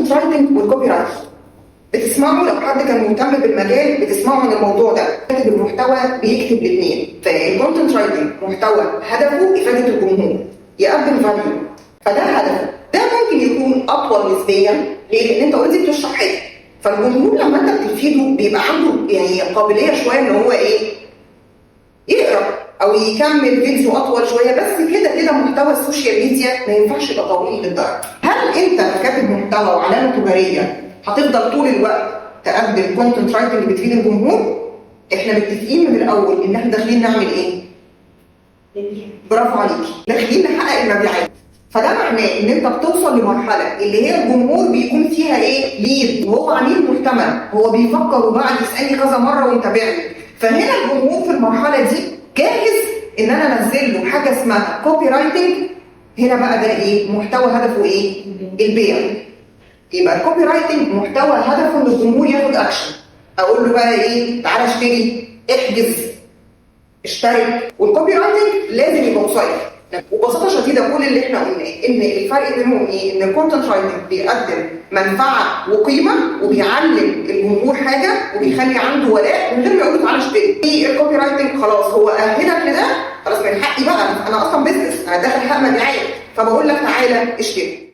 content writing وال copywriting. بتسمعوا لو حد كان مهتم بالمجال بتسمعوا عن الموضوع ده. كاتب المحتوى بيكتب الاثنين. فال content writing محتوى هدفه افاده الجمهور، يقدم value، فده هدفه. ده ممكن يكون اطول نسبيا. ليه؟ لان انت already بتشرح حاجه، فالجمهور لما انت بتفيده بيبقى عنده يعني قابلية شوية ان هو ايه؟ يقرا او يكمل فيديو اطول شويه. بس كده كده محتوى ال social media ما ينفعش يبقى طويل للدرجه. هل انت ككاتب محتوى وعلامة تجارية هتفضل طول الوقت تقدم content writing بتفيد الجمهور؟ احنا متفقين من الاول ان احنا داخلين نعمل ايه؟ برافو عليكي، داخلين نحقق المبيعات. فده معناه ان انت بتوصل لمرحلة اللي هي الجمهور بيكون فيها ايه؟ lead، وهو عميل محتمل، هو بيفكر وبعد يسالني كذا مرة ومتابعني. فهنا الجمهور في المرحلة دي جاهز ان انا انزل له حاجة اسمها copywriting. هنا بقى ده ايه؟ محتوى هدفه ايه؟ البيع. يبقى ال copywriting محتوى هدفه ان الجمهور ياخد اكشن، اقول له بقى ايه؟ تعالى اشتري، احجز، اشترك. وال copywriting لازم يبقى قصير. وببساطة شديدة كل اللي احنا قلناه ان الفرق بينهم ايه؟ ان ال content writing بيقدم منفعه وقيمه وبيعلم الجمهور حاجة وبيخلي عنده ولاء من غير ما يقول له تعالى اشتري. ال copywriting خلاص هو اهلك لده، خلاص من حقي بقى، انا اصلا business، انا داخل حق مبيعات، فبقول لك تعالى اشتري.